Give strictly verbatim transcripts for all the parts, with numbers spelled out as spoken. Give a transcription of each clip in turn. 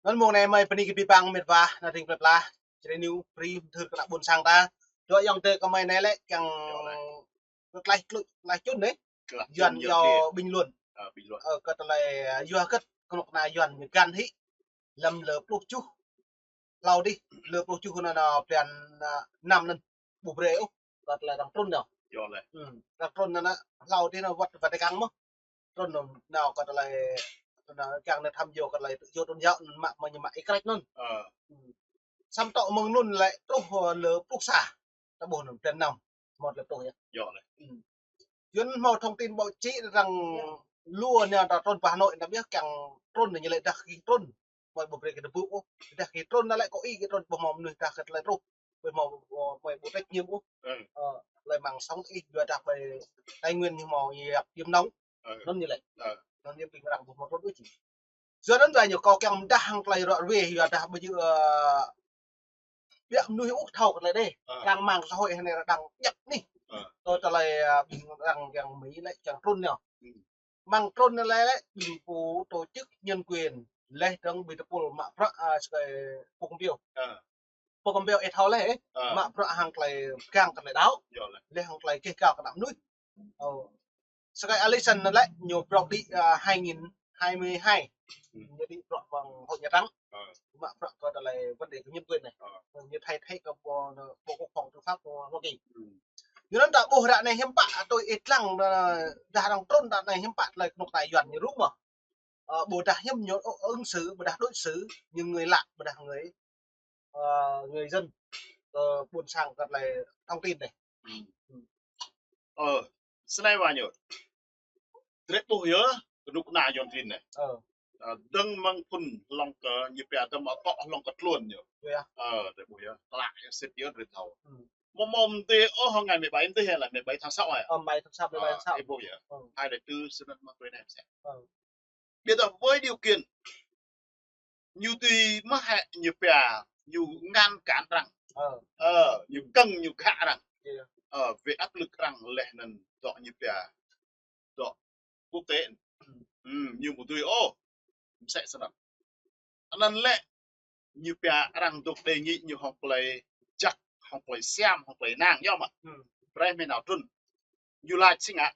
Anŭn mông anai mơi bơni kơ abih bang met wa, ană tring plơi pla, čơđai ñu, brơi mơthưr kơ ană ƀôn sang ta. Dŏ ayŏng adơi kơ mơi anai lĕ kiăng kơ tlaih tluč, tlaih čun anai. Yuan yua bình luận. Ơ, kơ tơlơi, ơ, yua hơget kơnuk kơna Yuan ñu găn hĭ. Lơ̆m lơ pluh tơjuh. Hlâo dih, lơ pluh tơjuh anŭn, anŭn blan, ơ, năm anŭn. Ƀu brơi ôh. Kơ tơlơi arăng trŭn anŭn. Arăng trŭn anŭn, hlâo dih anŭn wơ̆t Vatican mơ̆n. Trŭn anŭn, anŭn kơ tơlơi, anŭn kiăng anŭn tham gia kơ tơlơi tự do tôn giáo anŭn mă, mă ñu mă Y-Krĕč anŭn. Samơ̆ tŏ mơ̆ng anŭn lĕ truh, ơ, lơ pluh sa. Ta ƀuh anŭn blan năm. Mơ̆t lĕ truh yơh. Yua anŭn hmâo thông tin báo chí arăng lu anŭn ta trŭn pơ Hà Nội anŭn yơh kiăng trŭn anŭn ñu lĕ dah gih trŭn. Mơi ƀu brơi kơ tơƀuh ôh. Dah gih trŭn anŭn lĕ kơ ih gih trŭn ƀu hmâo mơnuih dah kơ tơlơi truh. Ƀu hmâo, ơ, mơi ƀu trách nhiệm ôh. Ơ, tơlơi mạng sống ih yua dah ƀơi Tây Nguyên ñu hmâo yap yim nong. Anŭn ñu lĕ. Anŭn ñu ƀing arăng ƀu hmâo trŭn ôh či. Yua anŭn wai ñu kâo kiăng mơdah hăng tơlơi ră ruai yua dah ƀu djơ̆, ơ, ƀiă mơnuih ôh thâo kơ tơlơi anai. Arăng mạng xã hội anai arăng djăp anih. Kơ tơlơi, ơ, ƀing arăng kiăng Mi lĕ kiăng trŭn anŭn. Mơ̆ng trŭn anŭn lĕ, lĕ ƀing pô tổ chức nhân quyền, laih dơ̆ng ƀing tơpul mă bruă, ơ, sơkai Pô Pompeo. Pô Pompeo ih thâo laih, ơ. Mă bruă hăng tơlơi pơgang kơ tơlơi đaŏ. Laih hăng tơlơi keh gao kơ ană mơnuih. Ơ. Sơkai Alisson anŭn lĕ ñu brŏk đĭ, ơ, hai nghìn hai mươi hai. Ñu đĭ brŏk mơ̆ng Hội Nhà Trắng. Mă bruă kơ tơlơi vấn đề kơ nhân quyền anai. Ñu thay thế kơ bộ, bộ quốc phòng tư pháp kơ Hoa Kỳ. Yua anŭn ta ƀuh ră anai hiư̆m pă tui ih lăng, ơ, dah arăng trŭn ră anai hiư̆m pă tơlơi kơnuk kơna Yuan ñu rŭng mơ̆n. Ơ, ƀôdah hiư̆m ñu, ơ, ứng xử, ƀôdah đối xử, những người lạ, ƀôdah người, ơ, người dân, kơ ƀôn sang kơ tơlơi thông tin anai. Ơ, sơnai wa ñu. Drơi ƀuh yơh, kơnuk kơna Yuan klin anai. Ơ, dơ̆ng mơ̆ng phŭn hlŏng kơ ñu pia tơm akŏ hlŏng kơ tluôn ñu. Ơ, drơi ƀuh yơh, klă yơh, sĭt yơh drơi thâo. Mơ̆ mơ̆ mơdê ôh, ngày mười bảy mơdê hay là mười bảy tháng sáu hă? Ơ, mười bảy tháng sáu, mười bảy tháng sáu. Ơ, ih ƀuh yơh. Hai đại tư sơnăn mă tui anai mơ̆ sĕ. Ơ. Ƀiădah với điều kiện ñu tui mơ̆ hĕ ñu pia, ñu ngăn cản arăng. Ơ, ñu kơ̆ng, ñu khă arăng. Ơ, về áp lực arăng laih anŭn dŏ ñu pia, dŏ quốc tế. Ñu ƀu tui ôh. Mơ̆ sĕ sơnăn. Anŭn lĕ ñu pia arăng dŏ đề nghị ñu hŏng tơlơi jăk, hŏng tơlơi siam, hŏng tơlơi năng, yơh mơ̆. Brơi mơ̆ nao trŭn. Ñu laĭ si ngă.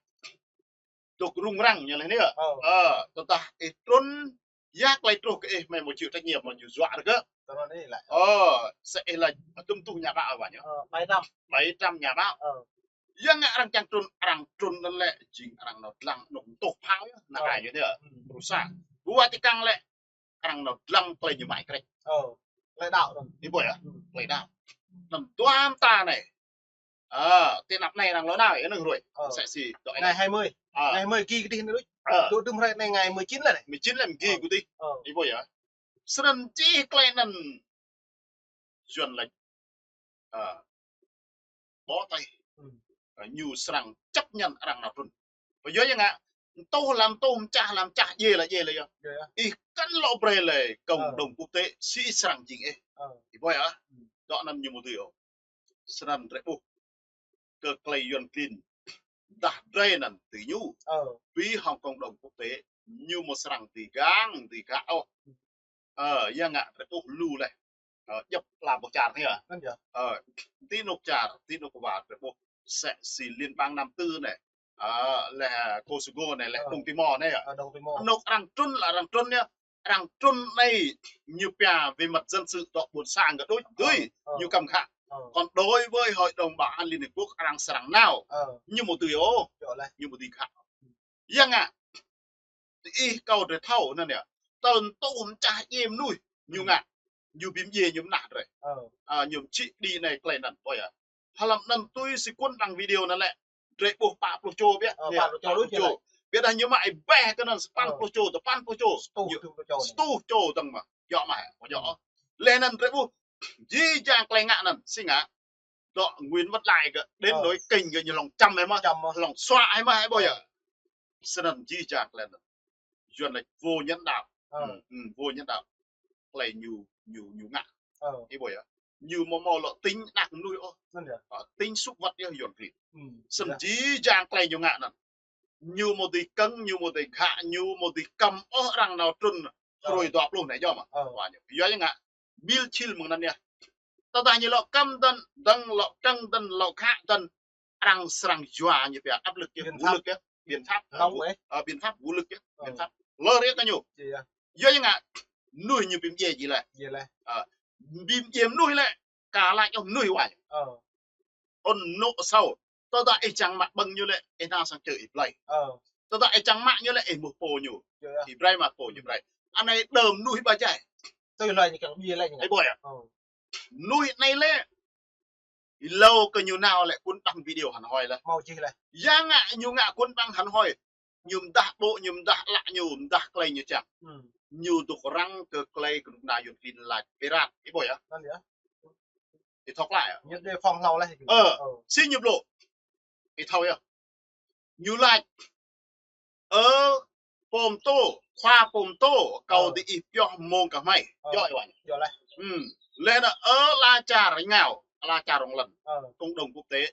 Dŏ rŭng răng ñu laĭ anai. Ơ, tơdah ih trŭn, ya tơlơi truh kơ ih mơi ƀu chịu trách nhiệm mơ̆ ñu juă rơgơ̆. Ơ, sĕ ih laĭ tŭm tuh nhà báo wa ñu. Bảy trăm nhà báo. Ya ngă arăng čang trŭn, arăng trŭn anŭn lĕ jing arăng nao dlăng anŏ tuh phao yơh, ană ai yơh anai. Rusa. Ƀu Vatican lĕ arăng nao dlăng tơlơi ñu mă Y-Krĕč. Ơ, tơlơi đaŏ anŭn. Ih ƀuh yơh, tơlơi đaŏ. Anŭn dua mơta anai. Ơ, tơ anăp anai arăng lŏ nao, ơ, anŭn ruai. Ơ. Sĕ si, dŏ anai. Ngày hai mươi. Ơ. Ngày hai mươi gih kơ tih anai đôč. Ơ. Dŏ tơm hrơi anai ngày mười chín lĕ anai. Mười chín lĕ gih kơ tih. Ơ. Ih ƀuh yơh. Sơnăn čih tơlơi anŭn Yuan laĭ. Ơ. Bó tay. Ơ, ñu srăng chấp nhận arăng nao trŭn. Ƀu djơ̆ yơh ngă. Tuh lăm tuh, mơčah lăm mơčah, djai lăm djai yơh. Ih kăn lŏ brơi lĕ cộng đồng quốc tế, si srăng jing ih. Ih ƀuh yơh. Dŏ anŭn ñu ƀu tui ôh. Sơnăn drơi ƀuh. Kơ tơlơi Yuan klin. Dah drơi anŭn tui ñu. Ƀu hŏng cộng đồng quốc tế. Ñu mơ̆ srăng tui gang, tui gak ôh. Ơ, ya ngă drơi ƀuh lu laih. Ơ, djŏp ala boh čar anai yơh. Ơ, tui anŏ čar, tui anŏ wa drơi ƀuh. Sĕ si Liên bang Nam Tư anai. Ơ, laih Kosovo anai, laih Đông Timor anai yơh. Anŏ arăng trŭn lĕ arăng trŭn yơh. Arăng trŭn anai ñu pia về mặt dân sự dŏ ƀôn sang gah đôč tui. Ñu kăm khă. Còn đối với Hội đồng Bảo an Liên Hiệp Quốc arăng srăng nao. Ñu ƀu tui ôh. Ñu ƀu tui khă. Ya ngă. Tơ ih kâo drơi thâo anŭn yơh. Tơl tuh mơčah djai mơnuih. Ñu ngă. Ñu ƀĭm djai ñu mơnah drơi. Ơ, ñu mơčih đĭ anai tơlơi anŭn. Ƀuh yơh. Hlăm anŭn tui si kŭn đăng video anŭn lĕ. Drơi ƀuh pă pluh čô biă. Ơ, pă pluh čô đôč yơh. Ƀiădah ñu mă ih ƀĕ kơ anŭn sapăn pluh čô, sapăn pluh čô. Ñu, sapăn pluh čô dơ̆ng mơ̆. Djơ̆ mơ̆, ƀu djơ̆. Laih anŭn drơi ƀuh. Jih jang tơlơi ngă anŭn, si ngă. Dŏ Nguyễn Văn Lai gơ̆, đến nỗi kinh gơ̆ ñu hlŏng čăm hĭ mơ̆. Čăm mơ̆. Hlŏng suă hĭ mơ̆, ih ƀuh yơh. Sơnăn jih jang tơlơi anŭn. Yuan laĭ vô nhân đạo. Vô nhân đạo. Tơlơi ñu, ñu, ñu ngă. Ih ƀuh yơh. Ñu mơ̆ mơ̆ lŏ tính anak mơnuih ôh. Ơ, tính súc vật yơh Yuan klin. Sơnăn jih jang tơlơi ñu ngă anŭn. Ñu mơ̆ dưi kơ̆ng, ñu mơ̆ dưi khă, ñu mơ̆ dưi kăm ôh arăng nao trŭn Ơ. Hrơi dua pluh anai yơh mơ̆. Ơ. Wa ñu. Yua ñu ngă bil čil mơ̆ng anŭn yơh. Tơdah ñu lŏ kăm dơ̆n, dơ̆ng lŏ kăm dơ̆n, lŏ khă dơ̆n, arăng srăng yua ñu pia áp lực yơh, biện pháp, vũ lực yơh. Nóng đấy. Ơ, biện pháp vũ lực yơh, biện pháp. Lơ rê kơ ñu. Yua ñu ngă, mơnuih ñu bi mdjiê jih lĕ. Jih lĕ. Ơ, bi mdjiê mơnuih lĕ, ka laĭ ôh mơnuih wa ñu. Ơ. Ôn nô sâu. Tơdah ih čang mă ƀơ̆ng ñu lĕ, ih nao sang čơ ih blai. Ơ. Tơdah ih čang mă ñu lĕ, ih mŭt pô ñu. Ih blai mă pô ñu blai. Anai đơm mơnuih ƀa jai. Tui hloi ñu kiăng bi lĕ ñu ngă. Ih ƀuh yơh. Ơ. Mơnuih anai lĕ, hlâo kơ ñu nao lĕ kŭn đăng video hăn hoi lĕ. Hmâo čih lĕ. Yua ngă ñu ngă kŭn đăng hăn hoi. Ñu mdah ƀô̆, ñu mdah ală ñu, mdah klei ñu čang. Ñu dŏ răng kơ klei kơ nŭk na Yuăn klin laĭ pirate. Ih ƀuh yơh. Ih thâo klă yơh. Ñu đe phong hlâo lĕ. Ơ, si ñu blŏ. Ih thâo yơh. Ñu laĭ. Ơ, pô mtô, khua pô mtô, kâo đĭ ih pioh mông kơ hmei. Yơh, ih wa ñu. Yơh lĕ. Lĕ nă, ơ, ala čar rơngiao, ala čar rŏng lăn. Cộng đồng quốc tế.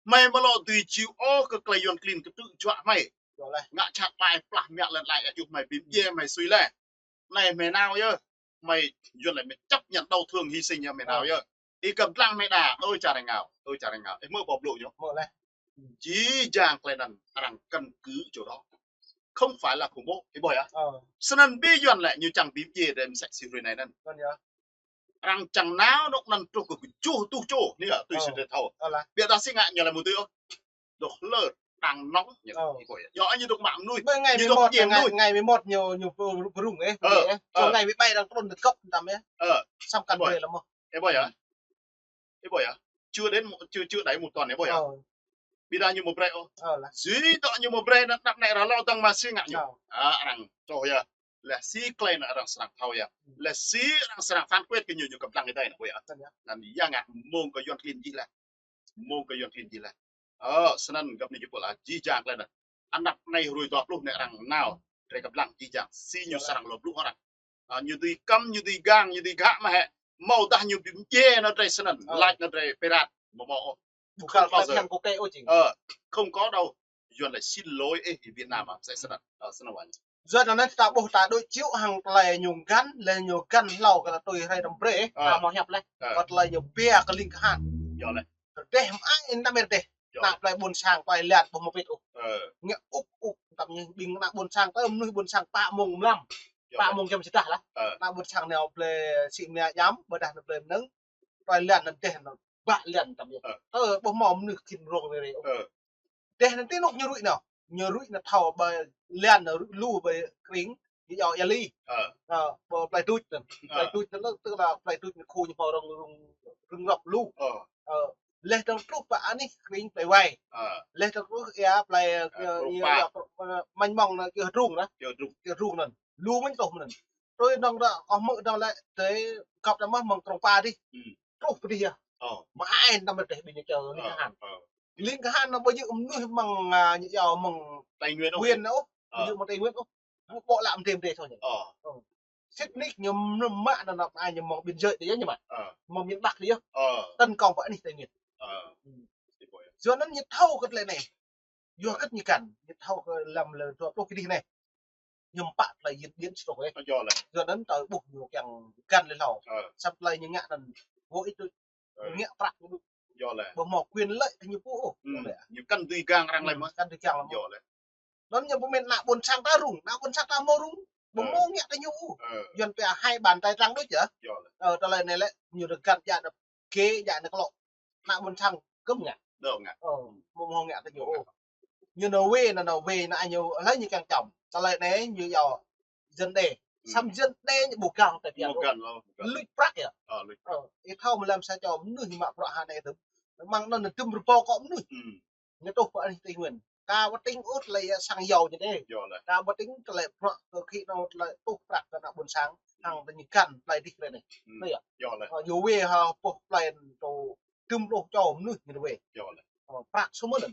Hmei mă lŏ dưi ču ôh kơ klei Yuăn klin kơtư̆ juă hmei. Yơh lĕ. Ngă čăt ƀai plah mă lăn lai ajuh hmei bi mdjiê hmei sui lĕ. Anai hmei nao yơh. Hmei Yuăn lĕ hmei chấp nhận đau thương hy sinh yơh hmei nao yơh. Ih kơblang hmei đa, ơ čar rơngiao, ơ čar rơngiao. Ih hmư̆ ƀô̆ blŏ ñu. Hmư̆ lĕ. Jih jang klei anŭn arăng căn cứ chỗ đó. Không phải là khủng bố, ih ƀuh yơh. Ơ. Snăn bi Yuăn lĕ ñu čang bi mdjiê đe mơsĕ si hrơi anai anŭn. Arăng čang nao nŏk anŭn truh kơ kơjuh tuh čô, anai yơh, tui si drơi thâo. Ơ lă. Biă dah si ngă ñu lĕ mơ̆ng tui ôh. Dŏ hlơr, đang nóng, ñu, ih ƀuh yơh. Yua ñu dŏ mă mơnuih. Ƀơi ngày mười một, ngày, ngày mười một ñu, ñu pơ-, pơrŭng, ơ, pơrŭng, ơ. Ngày mười bảy đang trŭn tơ gŏp tăm yơh. Ơ. Săm kăn brơi lăm mơ̆. Ih ƀuh yơh. Ih ƀuh yơh. Chưa đến một, chưa, chưa đảy một tuần, ih ƀuh yơh. Ơ. Bi dah ñu mă brơi ôh. Ơ lă. Jih dŏ ñu mă brơi anŭn tăp anai ră lơ dơ̆ng mă si ngă ñu. Ơ. Ơ, arăng čoh yơh. Lĕ si klei anŭn arăng srăng thâo yơh. Lĕ si arăng srăng phán quyết kơ ñu, ñu kơblang ih đai anŭn ƀuh yơh. Anŭn yơh ngă mông kơ Yuăn klin jih lĕ. Mông kơ Yuăn klin jih lĕ. Ơ, snăn găp anai jih pô lă jih jang klei anŭn. Anăp anai hrơi dua pluh anai arăng nao, drơi kơblang jih jang. Si ñu srăng lŏ blŭ arăng. Ơ, ñu dưi kăm, ñu dưi gang, ñu dưi ghă mơ̆ hĕ. Hmâo dah ñu bi mdjiê nao drơi snăn, laĭ nao drơi pirate, hmâo hmâo ôh. Không bao giờ. Ơ, không có đâu. Yuăn lĕ xin lỗi ih Việt Nam à, mơsĕ snăn. Ơ, snăn wa ñu. Yua anŭn ta ƀuh ta đôč ču hăng klei ñu găn, lĕ ñu găn hlâo kơ tui hrơi năm brơi, ta hmâo hiăp lĕ. Kơ klei ñu pia kơ ling kahan. Yơh lĕ. Rơdêh mă ai in ta mĕ rơdêh. Yơh. Nă plei ƀôn sang plei lian ƀu hmâo pĭt ôh. Ơ. Ngă ŭk ŭk tăm ñu ƀing nă ƀôn sang tơ mơnuih ƀôn sang pă mông mlam. Yơh. Pă mông giăm sơdah lah. Ơ. Nă ƀôn sang nao plei si mnia jam, ƀôdah nao plei mơnơ̆ng. Plei lian năn dêh năn bă lian tăm ñu. Ơ. Tơ ƀu hmâo mơnuih khĭn rông rê rê ôh. Ơ. Dêh năn ti nŭk ñu rui nao. Ñu rui nao thâo ƀơi lian năn rui lu ƀơi kring. Ñu yua ia li. Ơ. Ơ, ƀơi plei tuč năn. Ơ. Plei tuč năn tức là plei tuč năn khu ñu hmâo rông rông rông rŏp lu. Ơ. Ơ. Leh dơ̆ng truh pă anih kring plei wai. Ơ. Leh dơ̆ng truh ia plei, ơ, ơ, Krông ia, Pa. Ia, ơ, mañ mŏng năn kơ Hơdrung năn. Kơ Hơdrung. Kơ Hơdrung năn. Lu mañ truh mơ̆n. Tui nŏng ră, ôh mơ̆ dơ̆ng lĕ, tui găp ta mơ̆ mơ̆ng Krông Pa dih. Truh pơdih yơh. Ơ. Mă ai tăm rơdêh ƀing ñu čơ ling kahan. Ơ. Ling kahan năn ƀu djơ̆ mơnuih mơ̆ng, a, ñu yua mơ̆ng Tây Nguyên ôh. Ƀu djơ̆ mơ̆ng Tây Nguyên ôh. Ơ. Ƀu ƀô̆ lă mdê mdê thôi ñu. Ơ. Ơ. Sĭt nik ñu mơ̆ng mă năn năp ai ñu mơ̆ng biên giới dih yơh ñu mă. Ơ. Mơ̆ng miền Bắc dih yơh. Ơ. Tấn công pơ anih Tây Nguyên. Ơ. Yua năn ñu thâo kơ klei anai. Yua kơ ñu găn, ñu thâo kơ lăm lơ dua pluh kơ dih anai. Ñu pă plei yin điên stok ôh. Ơ, yơh lĕ. Yua năn tơ ƀuh ñu kiăng găn lĕ hlâo. Ơ. Săm plei ñu ngă năn, ƀu ih tui. Ơ. Ngă prăk ñu. Yơh lĕ. Ƀu hmâo quyền lợi kơ ñu pô ôh. Yơh lĕ. Ñu kăn dưi gang arăng lĕ mơ̆. Kăn dưi gang lĕ mơ̆. Yơh lĕ. Năn ñu pơmĭn nă ƀôn sang ta rung, nă ƀôn sang ta hmâo rung. Ƀu hmâo ngă kơ ñu. Ơ. Yuăn pia hai bàn tay trắng đôč yơh. Yơh lĕ. Ơ, tơlơi anai lĕ, ñu dơ̆ng găn djă nă kê djă nă klŏ. Nă ƀôn sang kơ̆m ngă. Dơ̆ng ngă. Ơ, ƀu hmâo ngă kơ ñu ôh. Ñu nao wê, nao, nao wê, nao ñu, hlơi ñu kiăng čăm. Tơlơi anai ñu yua dân đe. Săm dân đe ñu ƀu găn tơ pian. Ƀu găn ôh, ƀu găn. Luč prăk yơh. Ơ, luč. Ơ, ih thâo mơ̆ lăm sa čô mơnuih mă bruă hă anai tơm. Mơ̆ng năn tơm rơbâo kơ mơnuih. Ñu tuh pơ anih Tây Nguyên. Ka ƀu tĭng ôh tơlơi sang yua ñu dêh. Yơh lĕ. Ka ƀu tĭng tơlơi bruă kơ khĭ nao tơlơi tuh prăk kơ nă ƀôn sang. Hăng tơ ñu găn plei dih plei anai. Anai yơh. Yơh lĕ. Ơ, ñu wê hă pô plei tơ tơm pluh čô mơnuih ñu wê. Yơh lĕ. Ơ, prăk sum mơ̆n.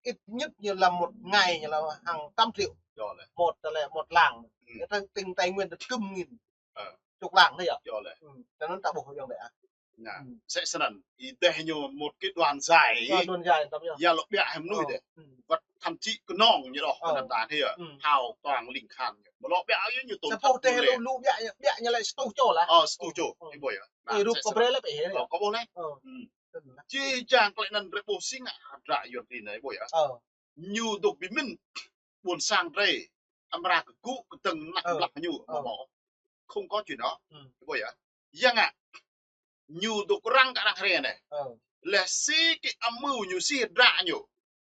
Ít nhất ñu lăm một ngày ñu lăm hàng trăm triệu. Yơh lĕ. Một tơlơi một làng. Ñu tơ̆ng tĭng Tây Nguyên tơm nghìn. Ơ. Chục làng anai yơh. Yơh lĕ. Tơ năn ta ƀuh yơh lĕ. Nă, mơsĕ snăn, ih dêh ñu một cái đoàn dài. Ơ, đoàn dài tăm yơh. Yua lŏ ƀiă hĭ mơnuih dêh. Wăt Thậm chí kơnơ̆ng ñu đôč, Ơ. Anăn ta hia. Ư. Hao toàn ling khan. Mă lŏ ƀiă yơh ñu tŭn Sa thâo pô teh lu, lu ƀiă, ƀiă ñu lĕ sa rơtuh čô lah. Ơ, sa rơtuh čô. Ơ. Ih ƀuh yơh. Ơ, rup kơ brơi lĕ ƀiă yơh. Ơ, kơ ƀuh lĕ. Ơ. Ư. Tui anŭn lah. Jih jang klei anŭn brơi ƀuh si ngă hơdră Yuan ti anai ƀuh yơh. Ơ. Ñu dŏ ƀing mĭn ƀôn sang drei, amra kơ gŭ kơdơ̆ng mơnah Ơ. Mlăk ñu, Ơ. Mă mơ̆. Không có chuyện đó. Ư. Ih ƀuh yơh. Yang ngă. Ñu dŏ răng kơ arăng hrĕ anai. Ơ. Lĕ si kơ amĭ ñu si hơdră ñu.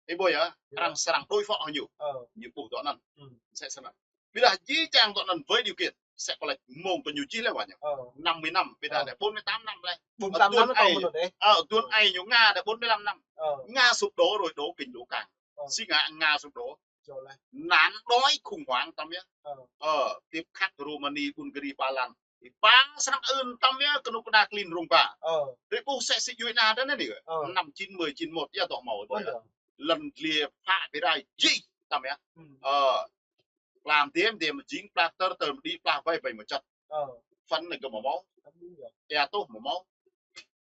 Ih ƀuh yơh. Yơh. Arăng srăng đối phó hăng ñu. Ơ. Ñu ƀuh dŏ anŭn. Ư. Msĕ snăn. Ƀiădah jih jang dŏ anŭn với điều kiện. Msĕ kơ lĕ mơ̆ng tơ ñu čih lĕ wă ñu. Ơ. Năm mươi năm, ƀiădah Ơ. Anai bốn mươi tám năm lĕ. Bốn mươi tám năm Ơ, tuan ai ñu Nga anai bốn mươi lăm năm. Ơ. Nga sụp đổ rồi đổ kinh đổ cang. Ơ. Si ngă Nga sụp đổ. Yơh lah. Nạn đói khủng hoảng tăm yơh. Ơ. Ơ, tiếp khắc Romania, Bulgaria, Ba Lan. Ih pă srăng ưn tăm yơh kơnuk kơna klin rông ba. Ơ. Rĕ ƀuh sĕ si djuai anai dơ̆ng anai. Ơ. Năm chín mươi, chín mốt yơh dŏ mâo ƀuh yơh. Ơ. Lŏn dliê phă bi rai jih tăm yơh. Ư. Ơ. Plam tiêm tiêm jing plah tơr tơr mơđĭ plah bai bai mơčăt. Ơ. Phăn anai kơ mă mâo. Ơ, yơh. Ia tuh mă mâo.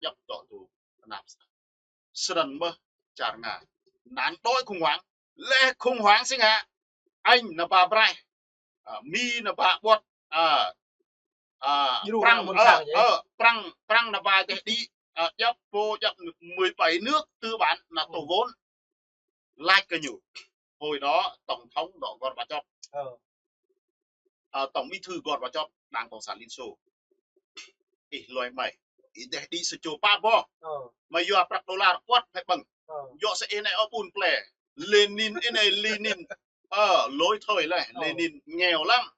Djăp dŏ tŭ. Anăp sa. Snăn mơ̆ čar Nga. Năn tui khủng hoảng. Lĕ khủng hoảng si ngă. Anh nao ba braih. Ơ, Mi nao ba ƀuăt. Ơ, ơ, Prăng, ơ, ơ, Prăng, Prăng nao ba teh đĭ. Ơ, djăp pô, djăp mười bảy nước tư bản NATO vốn. Lač kơ ñu. Hồi đó, Tổng thống đó Gorbachev. Ơ. Ơ, Tổng bí thư Gorbachev, Đảng Cộng sản Liên Xô. Ih hloi mơi. Ih teh đĭ sa čô pă boh. Ơ. Mơi yua prăk đôlar kuăt hai ƀơ̆ng. Ơ. Yua sa ih anai ôh ƀun ple. Lenin ih anai Lenin. Ơ, lỗi thời lĕ. Ơ. Lenin nghèo lắm.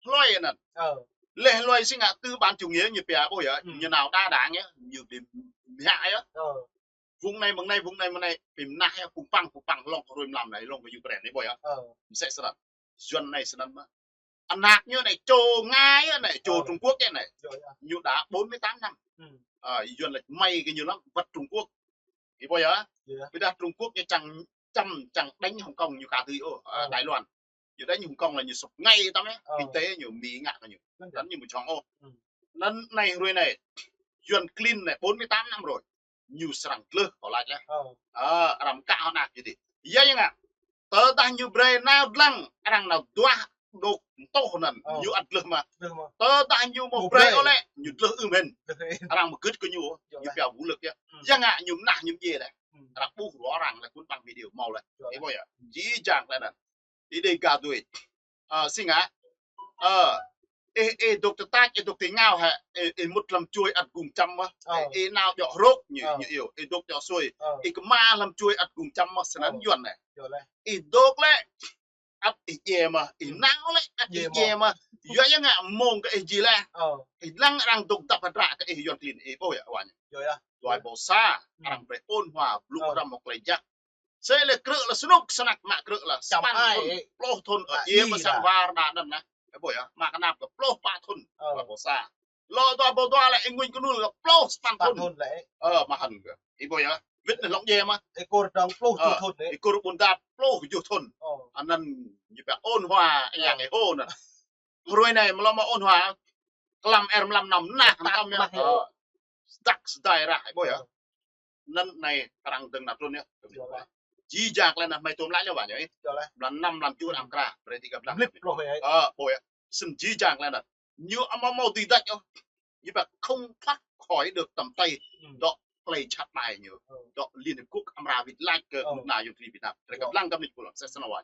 Hloi anăn. Ơ. Lĕ hloi si ngă tư bản chủ nghĩa ñu pia ƀuh yơh. Ư. Ñu nao đa đảng yơh. Ñu ƀĭ mă yơh. Ơ. Vùng này mơ̆ng anai, vùng này mơ̆ng anai, ƀĭ mơnah yơh, pŭng păng, pŭng păng, hlŏng kơ hruê mlam anai, hlŏng kơ Ukraine anai ƀuh yơh. Ơ. Msĕ snăn. Yuan anai snăn mơ̆. Anăp ñu anai, čô Nga yơh anai, čô Ơ. Trung Quốc yơh anai. Yơh, yơh. Ñu đã bốn mươi tám năm. Ư. Ơ, Yuan lĕ mơi kơ ñu lăm, wăt Trung Quốc. Ih ƀuh yơh. Yơh. Ƀiădah Trung Quốc ñu čang čăm, čang đánh Hồng Kông ñu ka tui ôh, ơ, Ơ. Đài Loan. Ñu đánh Hồng Kông lĕ ñu sụp ngay tăm yơh. Ơ. Kinh tế ñu Mi ngă kơ ñu. Lăn. Anăn ñu ƀu čŏng ôh. Ư. Anăn anai hruê anai. Yuan klin anai bốn mươi tám năm rồi. Ñu srăng gleh kơ lač lĕ. Ơ. Ơ, arăng kă hŏ năk jih ti. Yua yang ngă. Tơdah ñu brơi nao dlăng, arăng nao duah dôk tŏh anăn. Ơ. Ñu ăt gleh mơ̆. Gleh mơ̆. Tơdah ñu mơ̆ brơi ôh lĕ, ñu gleh ưm hĭn. Gleh ưm hĭn. Arăng mơgưt kơ ñu, yơh ñu pia vũ lực yơh. Ư. Yang ngă ñu mơnah ñu mdjiê lĕ. Ư. Arăng ƀuh rŏ arăng lĕ kŭn ƀăng video mâo lĕ. Yơh. Ih ƀuh yơh. Jih jang klei anăn. Ih dê ga dui. Ơ, si ngă. Ơ, ih, ih dôk tơtač, ih dôk ti ngao hĕ, ih, ih mŭt hlăm čuê ăt gŭng čăm mơ̆. Ơ. Ih, ih nao djŏ hrôk ñu, ơ, ñu iâu, ih dôk djŏ sui. Ơ. Ih kơma hlăm čuê ăt gŭng čăm mơ̆, snăn, ơ, Yuan anai. Yơh lĕ. Ih dôk lĕ, ăt ih djiê mơ̆, ih, ư, nao lĕ, ăt ih djiê mơ̆. Djiê mơ̆. Yua yang ngă mơ̆ng kơ ih jing lĕ. Ơ. Ih dlăng arăng dôk dăp hơdră kơ ih Yuan klin, ih ƀuh yơh, wa ñu. Yơh, yơh. Dua ƀâo sa, ư, arăng brơi ôn hòa, blŭ, ơ, hrăm hŏk klei jăk. Sĕ lĕ krư̆ lĕ snŭk snăk mă krư̆ lĕ. Čăm ai. Sapăn thŭn, pluh thŭn, ơ, ơ, djiê mơ̆ sang war đa anăn lah. Ih ƀuh yơh, mă kơnap kơ pluh pă thŭn. Ơ. Dua ƀâo sa. Lŏ dua ƀâo dua lĕ ih ngui kơnul kơ pluh sapăn thŭn. Sapăn thŭn lĕ. Ơ, mă hăn kơ. Ih ƀuh yơh. Wĭt anai hlŏng djiê mơ̆. Ih Kur dong pluh, ơ, tơjuh thŭn lĕ. Ih Kur Bundap pluh tơjuh thŭn. Ơ. Anăn ñu pia ôn hòa, ơ, yang ih hô anăn. Hruê anai mlŏm mă ôn hòa. Klam er mlam năm nah, tăm yơh. Ơ. Sdăk sdai rah, ih ƀuh yơh. Ơ. Anăn anai arăng dơ̆ng nao trŭn yơh. Yơh lĕ. Jih jang klei anăn hmei tŭm lač lĕ wa ñu, ih. Yơh lĕ. Mlan năm mlan tơjuh, ơ, arăng krah, brơi ti găp dlăng. Blip pluh yơh. Ơ, ƀuh yơh. Snăn jih jang klei anăn. Ñu amâo mâo dưi đač ôh. Ñu pia không thoát khỏi được tầm tay. Ư. Dŏ klei čăt anai ñu. Ơ. Dŏ Liên Hiệp Quốc amra wĭt lač kơ, ơ, kơnuk kơna Yuan klin Việt Nam. Brơi găp, ơ, dlăng găp anai pô lŏn, msĕ snăn wa.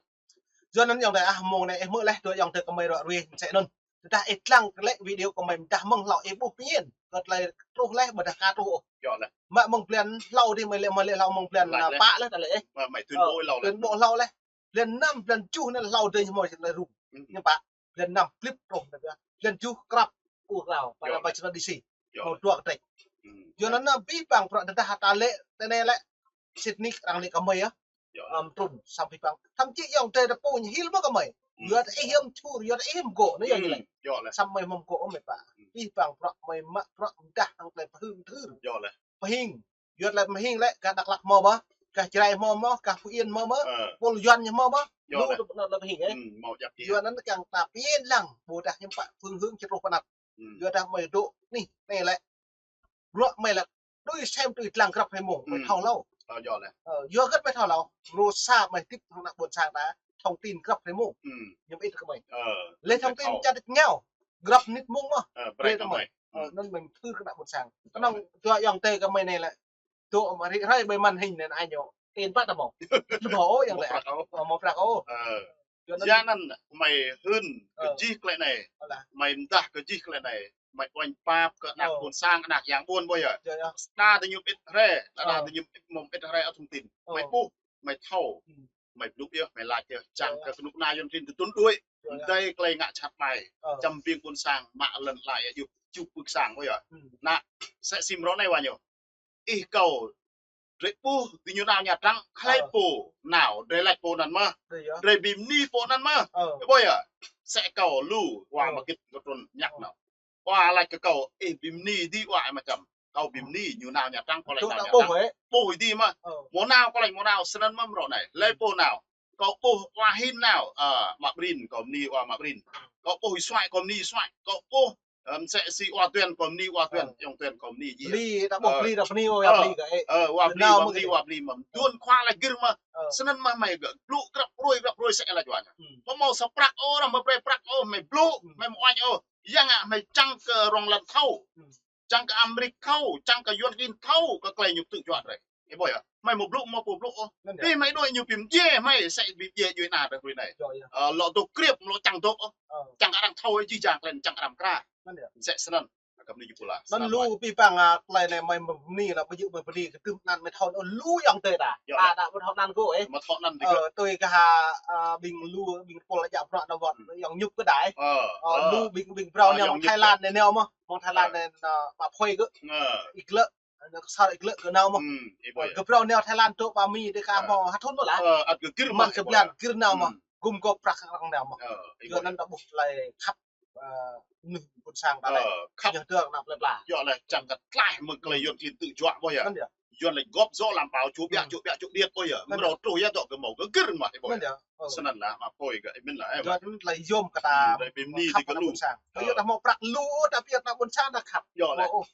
Yua anăn ayŏng adơi ah, mơ̆ng anai ih hmư̆ leh, tui ayŏng adơi kơ hmei ră ruai msĕ anŭn. Tơdah ih dlăng lĕ video kơ hmei mdah mơ̆ng hlâo ih ƀuh pơmĭn. Kơ tơlơi truh leh, ƀiădah ka truh ôh. Yơh lĕ. Mă mơ̆ng blan hlâo dih hmei lĕ, hmei lĕ hlâo mơ̆ng blan, blan, ơ, leh, pă leh ta lĕ, ih. Mă, mă tuyên bố, ơ, hlâo leh. Tuyên bố hlâo leh. Blan năm, blan tơjuh anăn hlâo dih hmei lĕ rŭng. Ư. Ñu pă. Blan năm blip truh leh yơh. Blan tơjuh krăp. Ur rao. Pă, yơh, pă leh. Črăn đi si. Yơh. Mâo dua kơtrĕč. Ư. Yua anăn abih bang bruă tơdah ta lĕ, tơ anai lĕ. Sĭt nik arăng lĕ kơ hmei yơh. Yơh. Ăm, trŭn, samơ̆ abih bang. Thậm chí ayŏng adơi ta pô ñu hil mơ̆ kơ hmei. Ư. Yua ta ih hiam čur, yua ta ih hiam gŏ, anai yơh, ư, ñu lĕ. Yơh lĕ. Samơ̆ hmei mơ̆ gŏ, ơ, mĕt wa. Ư. Abih bang bruă hmei mă bruă mdah hăng klei pơhư̆ng tơhưr. Yơh lĕ. Pơhing. Yua lĕ pơhing lĕ, gah Dak Lak hmâo mơ̆, gah Jrai hmâo mơ̆, gah Phú Yên hmâo mơ̆, yơh, pôl Yuan ñu hmâo mơ̆. Yơh lĕ. Lu tơ pơnăt lĕ pơhing, ơ. Ư, hmâo jăk. Yua anăn kiăng ta pơhing lăng, ƀôdah hiư̆m pă phương hướng čơtruh pơnăt. Ư. Yua dah hmei dŏ anih anai lĕ. Bruă hmei lĕ. Tui sem tui dlăng grăp hmei mơ̆ng, hmei, ư, thâo hlâo. Ơ, yơh lĕ. Ơ, yua hơget mơi thâo lâo, rơsa mơi tip hăng ană ƀôn sang ta, thông tin grăp hrơi mông. Hm. Ñu ƀĭt kơ mơi. Ơ, lĕ thông tin čăt ngeo, grăp mơnit mông mơh. Ơ, brơi kơ mơi. Ơ, anŭn mơi thâo kơ ană ƀôn sang. Kơnơ̆ng dua ayŏng adơi kơ mơi anai lĕ. Dŏ mă rĭ hrơi ƀơi màn hình anŭn ai ñu. Tin pă ta mơ̆. Mơ̆ ôh ayŏng adơi. Mơ̆ prăk ôh. Ơ, mơ̆ prăk ôh. Ơ. Yua anŭn. Yua anŭn mơi hưn kơ jih tơlơi anai. Ơ lah. Mơi mơdah kơ jih tơlơi anai. Mơi uañ pap kơ ană ƀôn sang, ană yang ƀôn ƀơi yơh. Yơh, yơh. Đa tơ ñu ƀĭt hrơi, đa, đa tơ ñu ƀĭt mông ƀĭt hrơi ăt thông tin. Mơi ƀuh, mơi thâo. Hm. Mơi blŭ yơh, mơi laĭ yơh, čang kơ kơnuk kơna Yuan klin tơdun đuaĭ. Yơh, yơh. Mơi dai tơlơi ngă jhat mơi. Ơ. Čăm ƀing ƀôn sang mă lŏn lai yơh, čup pưk sang ƀơi yơh. Hm. Ană, sĕ sim rŏ anai wa ñu. Ih kâo, drơi ƀuh, tơ ñu nao Nha Trang, hlơi pô nao, drơi laĭ pô anŭn mơh. Drơi yơh. Drơi ƀing mơni pô anŭn mơh. Ơ. Ƀơi yơh. Sĕ kâo lu, wa mơgit kơ trun ñăk nao. Wa laĭ kơ kâo, ih ƀing mơni dih wa ai mơčăm. Kâo ƀing mơni, ñu nao Nha Trang, kâo laĭ nao Nha Trang. Ƀuh ih dih mơh. Ơ. Mơ̆ nao, kâo laĭ mơ̆ nao, snăn mơ̆ mrŏ anai. Hlơi pô nao. Kâo ƀuh wa hin nao, ơ, mă ƀrin, kâo mơni wa mă ƀrin. Kâo ƀuh ih suaĭ, kâo mơni suaĭ. Kâo ƀuh, ơ, msĕ si wa tuan, kâo mơni wa tuan, ayŏng tuan, kâo mơni dih. Bli, ta ƀuh bli, ta bơni, wa bli kơ ih. Ơ, wa bli, wa mơni, wa bli mơ̆. Tuan khua laĭ gir mơh. Ơ. Snăn mơ̆ mơi gơ̆ blŭ grăp hrơi, grăp hrơi sĕ laĭ wa ñu. Hm. Mơ̆ mâo sa prăk ôh, mơ̆ brơi prăk ôh, mơi blŭ, mơi mơ̆ uañ ôh. Yang ngă mơi čang kơ rŏng lăn thâo. Hm. Čang kơ Amrik thâo, čang kơ Yuan klin thâo, kơ tơlơi ñu tŭ juă drơi. Ih ƀuh yơh, mơi mơ̆ blŭ, mơ̆ pô blŭ ôh. Anŭn yơh. Ih mơi đuaĭ ñu ƀing mơdjai, mơi sĕ ƀing mơdjai djuai ana drơi hrơi anai. Yơh, yơh. Ơ, lŏ dŏ kriăp, lŏ čang dŏ ôh. Ơ. Čang kơ arăng thâo, jih jang klĕn čang arăng kra. Anŭn yơh. Sĕ snăn, kơ mơni ñu pula. Anŭn lu pĭ păng, ơ, tơlơi anai mơi mơni lĕ ƀu djơ̆ mơi bơni kơ tơm anăn mơi thâo anŭn lu ayŏng adơi ta. Yơh. Ta ƀu thâo anăn kơ ih. Mơi thâo anăn dih. Ơ, tui kơ ha, ơ, ƀing lu, ƀing pô lĕ jak bruă nao wơ̆t, ayŏng Nhŭp kơ đai. Ơ, ơ, lu ƀing, ƀing phrâo anai mơ̆ng Thái Lan anai nao mơh. Mơ̆ng Thái Lan anai, ơ, pă phơi kơ. Ơ. Iglĕ, anai kơ sar iglĕ kơ nao mơh. Hm, ih ƀuh. Ơ, yơh. Kơ phrâo nao Thái Lan truh pă Mi dih kơ mơ̆ hơthŭn mơ̆ lah. Ơ, ăt kơ gir mơ̆. Mơ̆ng kơ blan gir nao mơ̆. Hm. Gum gôp prăk arăng nao mơ̆. Ơ, ih ƀuh. Yua anŭn ta ƀuh tơlơi khăp, ơ, mơnuih ƀôn sang ta lĕ. Ơ, khăp. Yơh, tơlơi anăp lĕ pla. Yơh lĕ, čang kơ tlaih mơ̆ng tơlơi Yuan klin tŭ juă ƀuh yơh. Anŭn yơh. Yuan lĕ gôp dŏ lăm pao čô ƀiă, čô ƀiă, čô điêt ƀuh yơh. Hm. Mrâo truh yơh dŏ kơ mâo kơ gir mơ̆ ih ƀuh. Anŭn yơh. Ơ. Snăn lah, mă pơi kơ ih mĭn lah, ih. Yua anŭn tơlơi yôm kơ ta. Hm, tơlơi ƀing mơni khăp dih kơ ană lu. Ƀôn sang. Ơ. Yơh, ta mâo prăk lu, ta pơyơr ană ƀôn sang ta khăp. Yơh lĕ. Mâo ôh.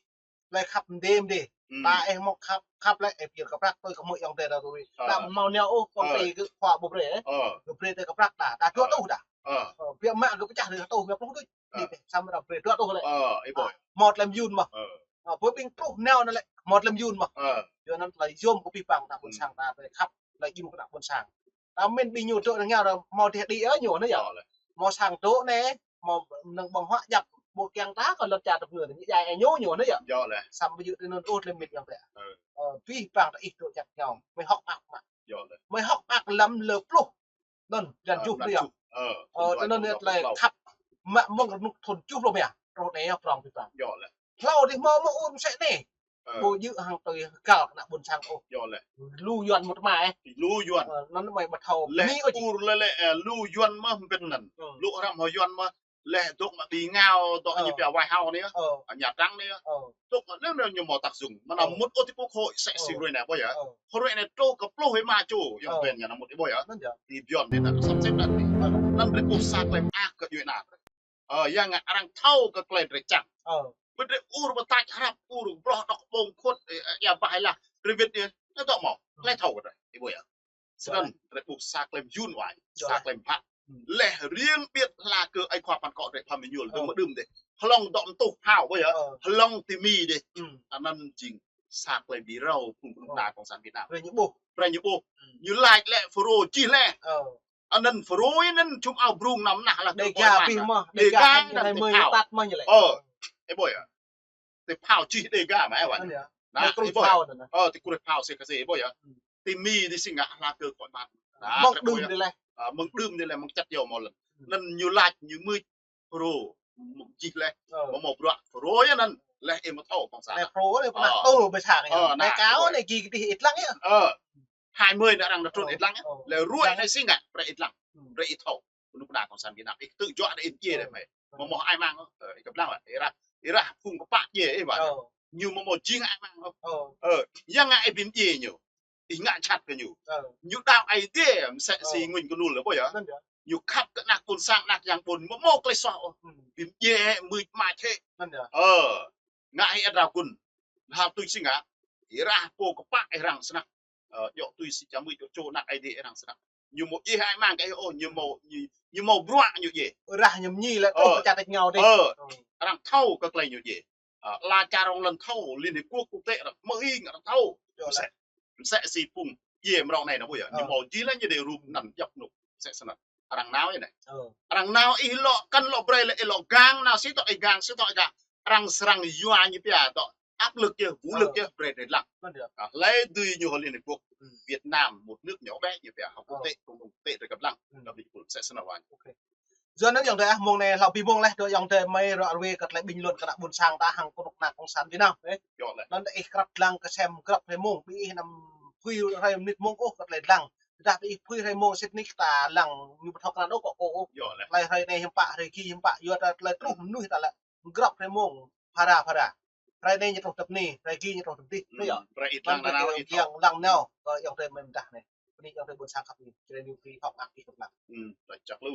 Tơlơi khăp mơdê mơdê. Hm. Ta ih mâo khăp, khăp lĕ, ih pơyơr kơ prăk, tui kơ mơi ayŏng adơi ta tui. Ơ. Ta mâo nao ôh, kông ti kơ khua ƀu brơi, ơ. Ơ. Kơ brơi tui kơ prăk ta, ta dua tuh dah. Ơ. Ơ, biă mă kơ pơčah tui tuh, biă pluh tuh. Ơ. Dih, samơ̆ ta brơi dua tuh lĕ. Ơ, ih ƀuh. Ơ, mâo tơlơi mơyun mơ̆. Ơ. Ơ, ƀơi ƀing truh nao anŭn lĕ, mâo tơlơi mơyun mơ̆. Ơ. Yua anŭn tơlơi yôm kơ pĭ păng ană ƀôn sang ta, tơlơi khăp, tơlơi yum kơ ană ƀôn sang. Ta mĭn ƀing ñu dŏ nao ngă mâo dih đĭ ơ ñu anŭn yơh. Yơh lĕ. Mâo sang dŏ anai, mâo mơnơ̆ng ƀơ̆ng huă djăp, ƀu kiăng ta kơ lŏn čar tơpơ̆ng ñu djai ơ ñu ñu anŭn yơh. Yơh lĕ. Samơ̆ ƀu djơ̆ tui anŭn ôh tơlơi mĭn ayŏng adơi. Ơ. Ơ, pĭ păng ta ih dŏ čăt ngeo, mơi hŏk mơak mă. Yơh lĕ. Mơi hŏk mơak lăm lơ pluh. Anŭn, blan tơjuh anai yơh. Ơ, tơlơi anŭn yơh tơlơi khăp mă mơ̆ng rơnŭk thŭn tơjuh pluh mơ̆ yơh. Truh anai yơh prŏng pĭ păng. Yơh lĕ. Hlâo dih mâo mơ̆ ur mơsĕ anai. Ơ. Ƀu djơ̆ hăng tui găl kơ ană ƀôn sang ôh. Yơh lĕ. Lu Yuan mơ̆ tơma ih. Lu Yuan. Ơ, anŭn mơi ƀu thâo. Lĕ bơni ôh či. Ur lĕ lĕ, ơ, lu Yuan mơ̆ ƀing anŭn. Ơ. Lu arăng mâo Yuan mơ̆. Lĕ dŏ mă ƀing ngao, dŏ ñu pia wai hao anai. Ơ. Ơ, Nha Trang anai. Ơ. Dŏ mă anŭn ñu mâo tăk sung. Mơnă mŭt ôh ti pô khôi sĕ si ruai anai ƀuh yơh. Ơ. Khôi ruai anai truh kơ pluh ih mă čô, ayŏng adơi ñu nao mŭt ih ƀuh yơh. Anŭn yơh. Ti Yuan anai ta săm sem anŭn. Ơ. Anŭn brơi ƀuh sa tơlơi mơak kơ djuai ana. Ơ, yang ngă arăng thâo kơ tơlơi drơi čang. Ơ. Ƀu drơi ur ƀu tač hrăp ur broh dŏ ƀơ̆ng khut, ơ, ơ, ia bah ih lah. Drơi wĭt anai, anai dŏ mâo. Tơlơi thâo kơ drơi. Ih ƀuh yơh. Snăn, drơi ƀuh sa tơlơi mơyun wa, sa tơlơi mơak. Lĕ riêng ƀiă hla kơ ai khua păn kŏ drơi pham mơñul, dơ̆ng mơ̆ đưm dih. Hlŏng dŏ mơtuh phao ƀuh yơh. Hlŏng ti Mi dih. Anŭn jing sa tơlơi bi rao phung kơnuk kơna Cộng sản Việt Nam. Brơi ñu ƀuh. Brơi ñu ƀuh. Ñu laĭ lĕ Fulro čih lĕ. Anŭn Fulro anŭn čum ao brung năm nah lah Đêga pih mơ̆, Đêga anŭn hai mươi tát mơ̆ ñu lĕ. Ơ, ih ƀuh yơh. Ti phao čih Đêga mơ̆ ih ƀuh. Anŭn yơh. Anai ti kruih phao anŭn. Ơ, ti kruih phao sĕ kơ sĕ ih ƀuh yơh. Ti Mi dih si ngă hla kơ kŏ ƀan. Mơ̆ng đưm dih lĕ. Mơ̆ng đưm dih lĕ, mơ̆ng čăt yơh mâo lĕ. Anŭn ñu laĭ ñu mưč Fulro mơ̆ng čih lĕ. Mâo mâo bruă Fulro yơh anŭn. Lĕ ih mơ̆ thâo Cộng sản. Lĕ Fulro anai pơnah tơl ƀơi sang yơh. Anai kâo anai gih dih ih lăng yơh. Hai mươi anai arăng nao trŭn ih lăng yơh. Lĕ ruai anai si ngă, brơi ih lăng. Brơi ih thâo. Kơnuk kơna Cộng sản Việt Nam, ih tŭ juă đa ih djai đa mơi. Mâo mâo ai mang, ơ, ih kơplah wa. Ih rah, ih rah phung kơpă djai ih wa. Ñu mâo mâo jing ai mang. Ơ, yang ngă ih ƀing djai ñu. Ih ngă jhat kơ ñu. Ñu đaŏ Aê Diê, mơsĕ si Nguyễn Khnul lĕ ƀuh yơh. Ñu khăp kơ ană ƀôn sang, ană yang ƀôn, mâo mâo tơlơi soh ôh. Ƀing djai mưč mač hĕ. Ơ, ngă hĭ ăt rao gun. Hăp tui si ngă. Ih rah pô kơpă ih răng snăk. Ơ, yua tui si čăm mui yua čô ană Ơi Adai arăng srăng. Ñu mâo djai hơăi mang kơ ih ôh, ñu mâo, ñu, ñu mâo bruă ñu djai. Rah ñu mơñi lĕ Ơ. Tơl pơčah tač ngao dih. Ơ, arăng thâo kơ tơlơi ñu djai. Ơ, ala čar rŏng lŏn thâo, Liên Hiệp Quốc, quốc tế arăng mơhing arăng thâo. Msĕ, msĕ si phung djai mrâo anai nă ƀuh yơh. Ñu mâo djai lĕ ñu djai rup anăn djŏp anŭn. Msĕ snăn. Arăng nao yơh anai. Arăng nao ih lŏ kăn lŏ brơi lĕ ih lŏ gang nao si tŏ ih gang si tŏ ih gang. Arăng srăng yua ñu pia tŏ áp lực yơh, vũ lực yơh brơi drei lăng. Hlơi dưi ñu hơ Liên Hiệp Quốc, Việt Nam một nước nhỏ bé ñu pia hŏ quốc tế, cộng đồng quốc tế drei kăp lăng. Kăp đi pul msĕ snăn wa. Yua anŭn ayŏng adơi ah, mông anai hlâo pi mông leh, tơ ayŏng adơi mơi ră ruai kơ tơlơi bình luận kơ ană ƀôn sang ta hăng kơnuk kơna cộng sản Việt Nam. Anŭn ih krăp lăng kơ sem krăp hrơi mông, ƀing ih anăm phui hrơi mơnit mông ôh kơ tơlơi lăng. Tơdah ƀing ih phui hrơi mông sĭt nik ta lăng ñu ƀu thâo krăn ôh kơ kâo ôh. Tơlơi hrơi anai hiư̆m pă, hrơi gih hiư̆m pă, yua tơlơi truh mơnuih ta lĕ. Krăp hrơi mông phara phara. Hrơi anai ñu truh tơpă anai, hrơi gih ñu truh tơpă adih. Ƀu djơ̆. Brơi ih lăng nao, ih lăng nao kơ ayŏng adơi mơi mdah anai. Bơni ayŏng adơi ƀôn sang khăp ih. Čơrei ñu phi hŏk ak ih kăp lăng. Ơ, čăk lu.